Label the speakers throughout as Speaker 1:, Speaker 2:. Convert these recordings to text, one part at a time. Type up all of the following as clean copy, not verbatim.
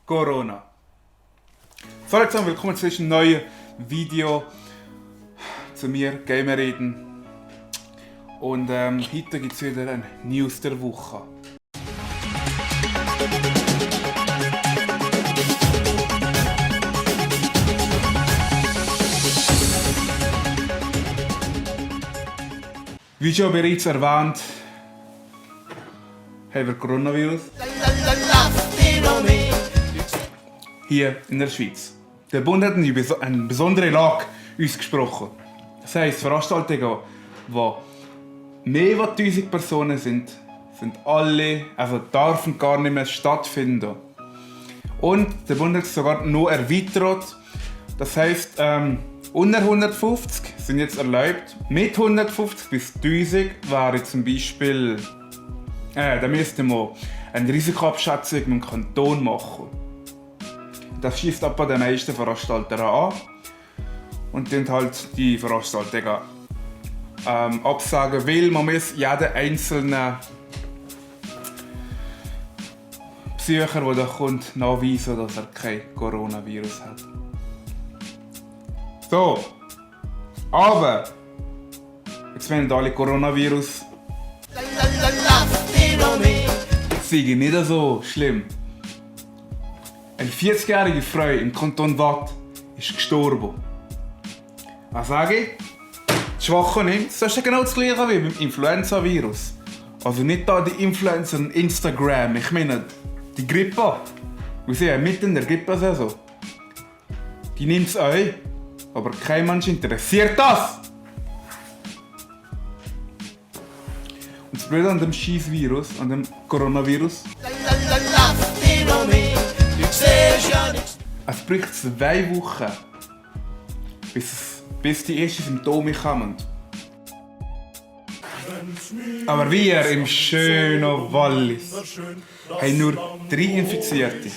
Speaker 1: Corona. So, jetzt willkommen zu diesem neuen Video zu mir, Gamer reden. Und heute gibt es wieder ein News der Woche. Wie schon bereits erwähnt, haben wir Coronavirus hier in der Schweiz. Der Bund hat eine besondere Lage uns gesprochen. Das heisst, Veranstaltungen, die mehr als 1000 Personen sind alle, also dürfen gar nicht mehr stattfinden. Und der Bund hat es sogar noch erweitert. Das heisst, unter 150 sind jetzt erlaubt. Mit 150 bis 1000 wäre zum Beispiel, da müsste man eine Risikoabschätzung mit dem Kanton machen. Das schießt aber den meisten Veranstalter an und dann halt die Veranstalter absagen, weil man muss jeden einzelnen Besucher, der da kommt, nachweisen, dass er kein Coronavirus hat. So, aber jetzt werden alle Coronavirus sei nicht so schlimm. Eine 40-jährige Frau im Kanton Waadt ist gestorben. Was sage ich? Die Schwachen nimmt es. Das ist ja genau das gleiche wie beim Influenza-Virus. Also nicht da die Influencer und Instagram, ich meine die Grippe. Wir sind ja mitten in der Grippesaison. Die nimmt es auch, aber kein Mensch interessiert das. Und das Blöde an dem Scheiß-Virus, an dem Coronavirus, es braucht 2 Wochen, bis die ersten Symptome kommen. Aber wir im schönen Wallis haben nur 3 Infizierte.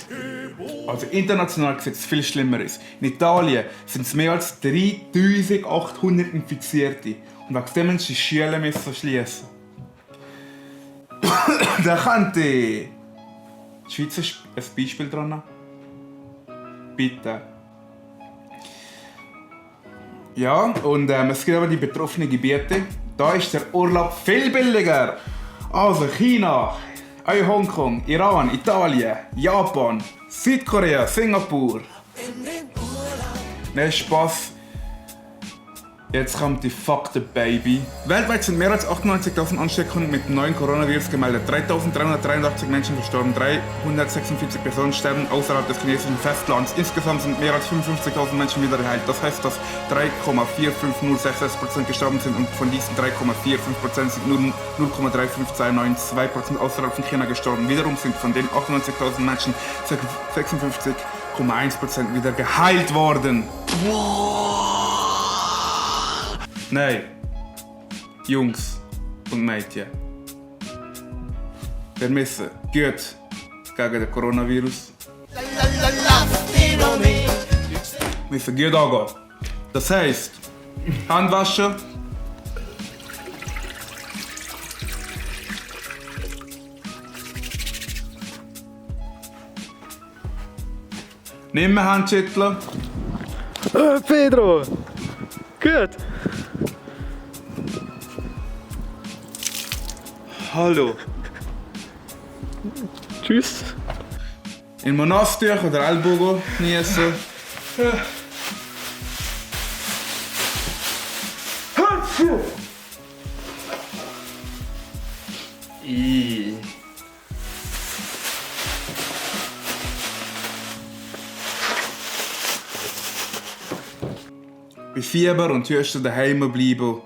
Speaker 1: Also international gesehen es viel Schlimmeres. In Italien sind es mehr als 3800 Infizierte. Und wegen dem müssen die Schulen schließen. Da könnte die Schweiz ein Beispiel dran nehmen. Bitte. Ja, und es gibt aber die betroffenen Gebiete. Da ist der Urlaub viel billiger. Also China, Hongkong, Iran, Italien, Japan, Südkorea, Singapur. Nein, Spaß. Jetzt kommt die Fakten, Baby. Weltweit sind mehr als 98.000 Ansteckungen mit dem neuen Coronavirus gemeldet. 3.383 Menschen verstorben, 346 Personen sterben außerhalb des chinesischen Festlands. Insgesamt sind mehr als 55.000 Menschen wieder geheilt. Das heißt, dass 3,45066% gestorben sind und von diesen 3,45% sind nur 0,35292% außerhalb von China gestorben. Wiederum sind von den 98.000 Menschen 56,1% wieder geheilt worden. Nein, Jungs und Mädchen, wir müssen gut gegen den Coronavirus wir müssen gut angehen. Das heisst, Hände waschen, nicht mehr Hände schütteln.
Speaker 2: Pedro! Gut!
Speaker 1: Hallo.
Speaker 2: Tschüss!
Speaker 1: In Monastüch oder Ellbogen genießen. Bei Fieber und Husten daheim bleiben.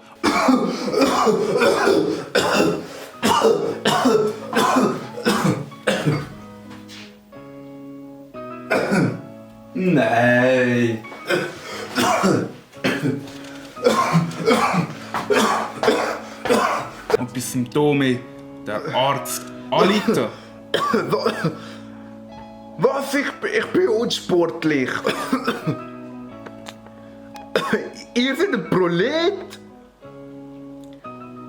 Speaker 1: Nein. Und bei Symptomen der Arzt anrufen.
Speaker 2: Was? Ich bin unsportlich. Ihr seid ein Prolet?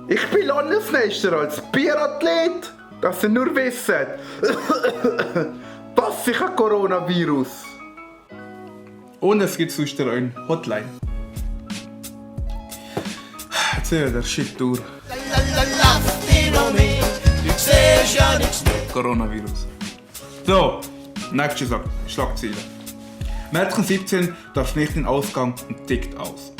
Speaker 2: Ich bin Landesmeister als Bierathlet, dass ihr nur wisst. Das ich habe Coronavirus.
Speaker 1: Und es gibt sonst auch eine Hotline. Jetzt ist der Shit durch. Coronavirus. So, nächste Schlagzeile. Mädchen 17 darf nicht in den Ausgang und tickt aus.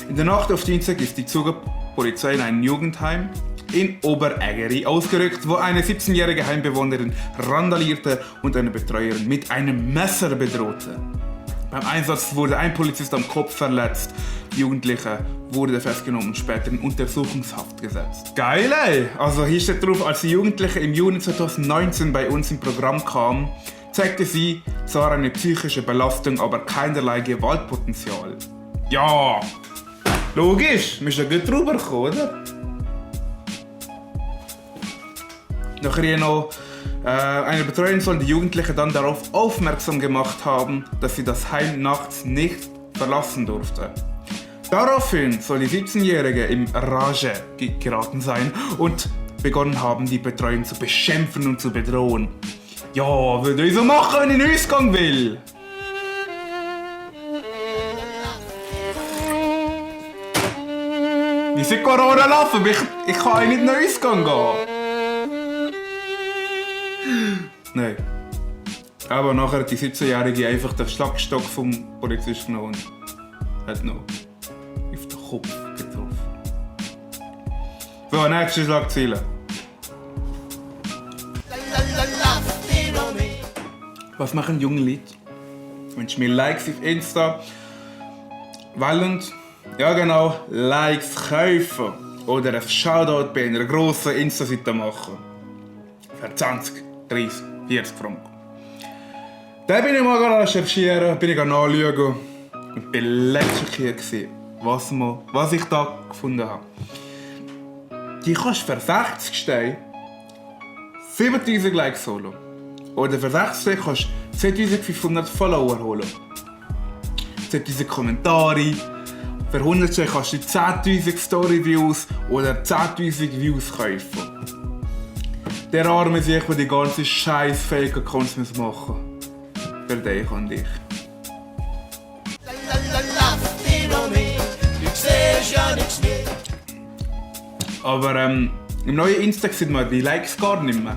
Speaker 1: In der Nacht auf Dienstag ist die Zuger Polizei in ein Jugendheim in Oberägeri ausgerückt, wo eine 17-jährige Heimbewohnerin randalierte und eine Betreuerin mit einem Messer bedrohte. Beim Einsatz wurde ein Polizist am Kopf verletzt. Die Jugendliche wurde festgenommen und später in Untersuchungshaft gesetzt. Geil, ey! Also hier steht drauf, als die Jugendliche im Juni 2019 bei uns im Programm kam, zeigte sie zwar eine psychische Belastung, aber keinerlei Gewaltpotenzial. Ja! Logisch, wir sind ja gut drüber gekommen, oder? Nachher noch eine Betreuerin soll die Jugendliche dann darauf aufmerksam gemacht haben, dass sie das Heim nachts nicht verlassen durfte. Daraufhin soll die 17-Jährige im Rage geraten sein und begonnen haben, die Betreuerin zu beschimpfen und zu bedrohen. Ja, würde ich so machen, wenn ich in den Ausgang will? Wie sind Corona laufen? Ich kann nicht in den Ausgang gehen. Nein. Aber nachher hat die 17-Jährige einfach den Schlagstock vom Polizisten genommen und hat noch auf den Kopf getroffen. So, nächste Schlagzeile. Was machen junge Leute? Wünschen mir Likes auf Insta, wollen, ja genau, Likes kaufen oder ein Shoutout bei einer grossen Insta-Seite machen. Für 20, 30, 40 Franken. Dann bin ich mal recherchieren, bin ich nachschauen und bin letztlich was ich da gefunden habe. Die kannst für 60 Steine 7000 Likes holen. Oder für 60 Steine kannst du 2500 Follower holen. 10.000 Kommentare. Für 100 Steine kannst du 10.000 Story-Views oder 10.000 Views kaufen. Der arme sich, der die ganze scheiß Fake-Accounts machen muss. Für dich und dich. Aber im neuen Insta sieht man die Likes gar nicht mehr.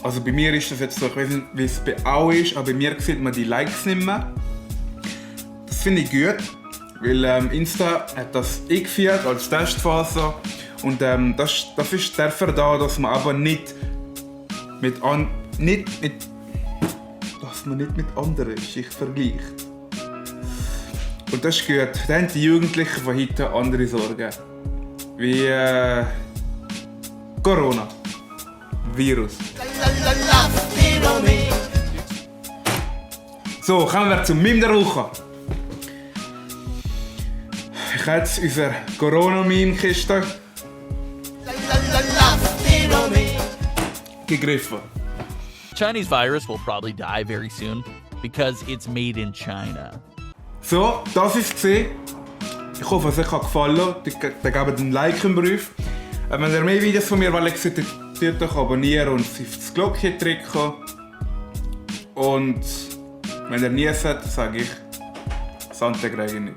Speaker 1: Also bei mir ist das jetzt so, ich weiß nicht, wie es bei euch ist, aber bei mir sieht man die Likes nicht mehr. Das finde ich gut, weil Insta hat das eingeführt als Testphase. Und das ist dafür da, dass man aber nicht mit anderen sich vergleicht. Und das ist gut. Dann haben die Jugendlichen von heute andere Sorgen. Wie Corona. Virus. So, kommen wir zum Meme der Woche. Ich habe jetzt unsere Corona-Meme-Kiste gegriffen.
Speaker 3: Chinese virus will probably die very soon because it's made in China.
Speaker 1: So, das ist es. Ich hoffe, es hat euch gefallen. Dann gebt einen Like im Brief. Wenn ihr mehr Videos von mir wollt, könnt euch abonnieren und auf das Glöckchen drücken. Und wenn ihr nie seid, sage ich Santa Gregini.